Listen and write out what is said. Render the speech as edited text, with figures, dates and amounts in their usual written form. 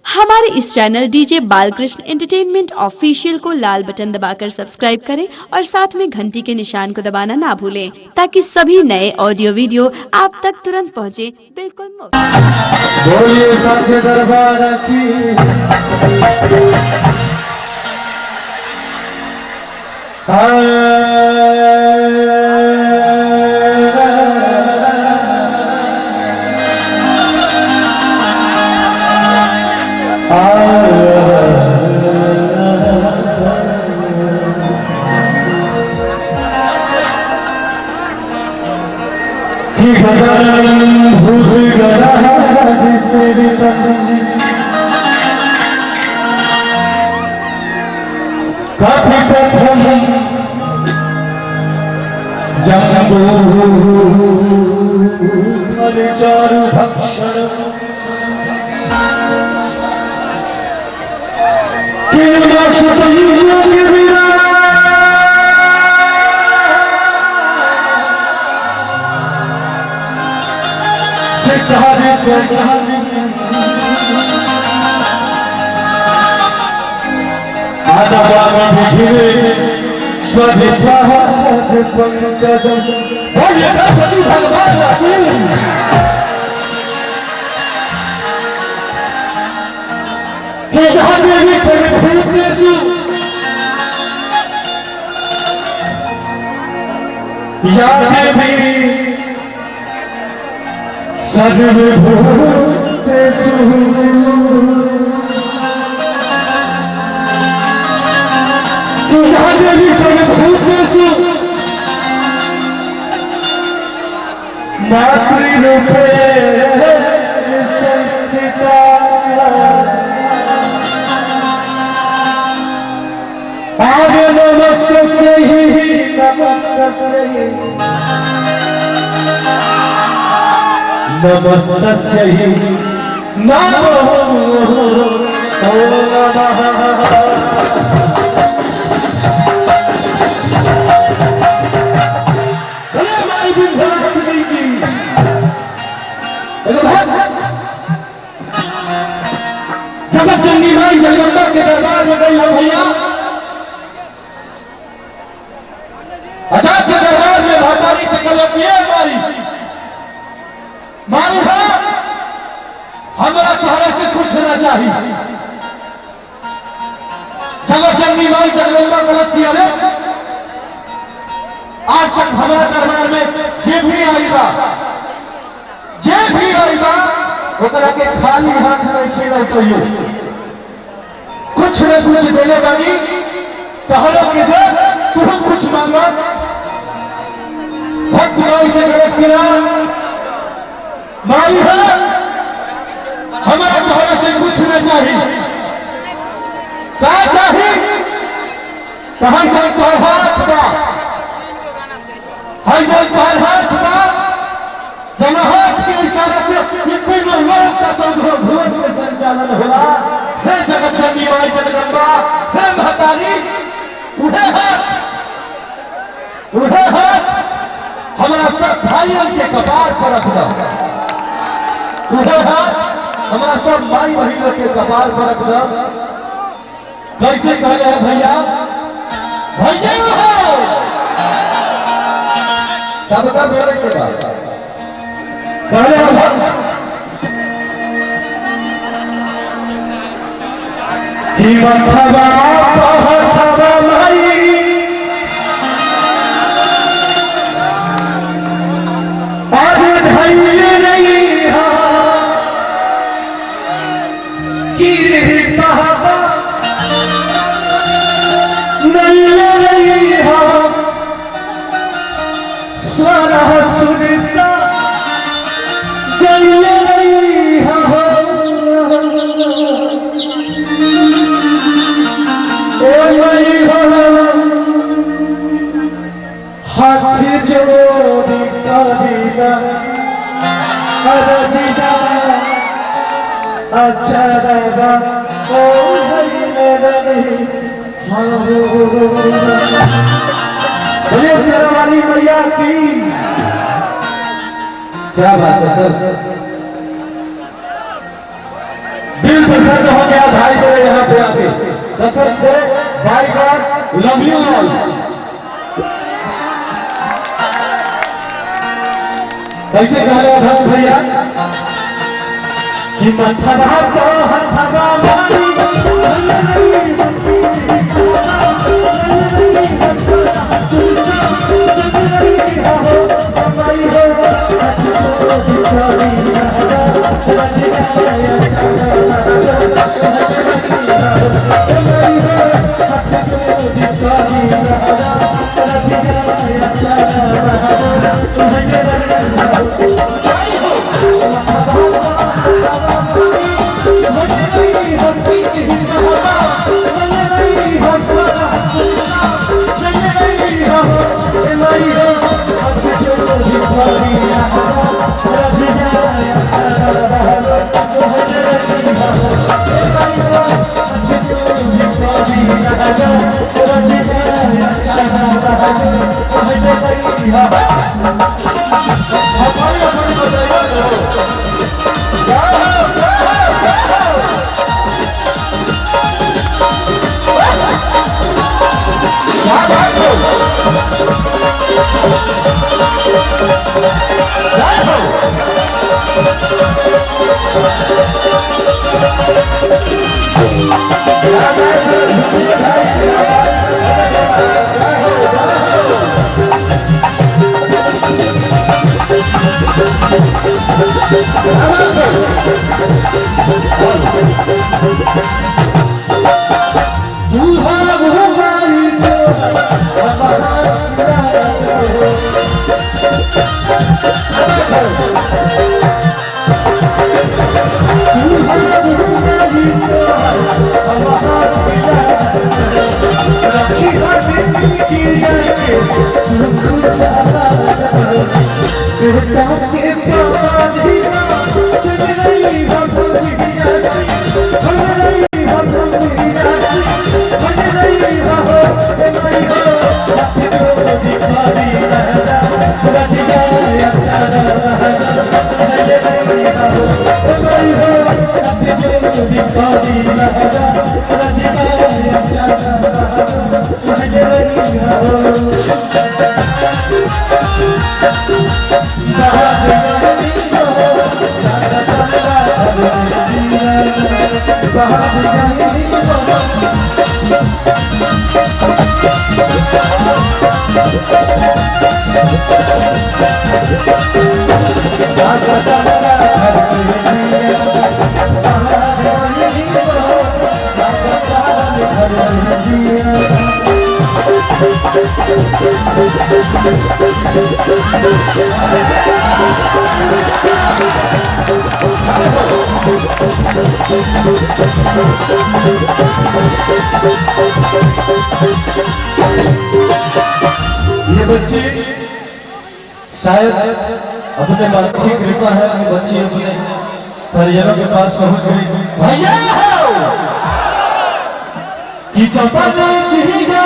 हमारे इस channel DJ Balkrishna entertainment official को लाल बटन दबाकर सब्सक्राइब करें और साथ में घंटी के निशान को दबाना ना भूलें, ताकि सभी नए ऑडियो वीडियो आप तक तुरंत पहुंचे बिल्कुल मुफ्त। बोलिए साचे दरबार की। कि गजानन भूतगणाधिसेवितं कपिपथं जम्बूफलचारुभक्षणम् भगवान देवी सर्वभूतेषु या देवी सर्वभूतेषु। या देवी सर्वभूतेषु मातृरूपे संस्थिता। आर्य नमस्तस्यै नमस्तस्यै नमस्तस्यै नमो नमः। चले माई विंध्यवासिनी की। एगो भक्त जगत जननी माई जगदम्बा के दरबार में गई हो भैया, आजाद के दरबार में महतारी से कल किए मारी मारी है, हमरा तोहरा से कुछ ना चाहिए। जगत जननी माई जगदम्बा कलश किया रे, आज तक हमारा दरबार में जे भी आई बा, जे भी आई बा, ओकरा के खाली हाथ नहीं खिलौतइयो, कुछ न कुछ देले बानी, तहरो के दे, तू कुछ मांगा। भक्त माई से गरज किया, माई है हमारा तोहरा से कुछ न चाहिए, का चाहिए? कहाँ से तोहर हाथ बा, हई जन तोहर हाथ बा, जब हाथ के इशारा से ये तीनों लोक का चौदह भुवन के संचालन होला। हे जगत जननी माई जगदम्बा, हे महतारी, उहे हाथ, उहे हाथ हमारा सब भाइयों के कपार पर रख दो, उहे हाथ हमारा सब माई बहनों के कपार पर रख दो। कैसे कह रहे हैं भैया? भैया हो सबका मेरे के बाद पहले हम कि मथवा पहथवा माई और धैर्य नहीं हा कि पहवा नहीं रही हा स्वर सुरसा जल रही हो। ओ मई हो हाथ जोड़ी करीना अरजिया अच्छा राजा ओ हरि हाँ। बोलिए शेरावाली मैया की। क्या बात है सर, दिल पसंद हो। गया भाई मेरे यहाँ पे आके, कसम से भाई God love you all. कैसे कह रहे धन भैया कि मथवा तो हथवा मारी ये बच्ची शायद अपने माता की कृपा है कि बच्ची अपने परिजनों के पास पहुंच गई। भैया कि चपल जिया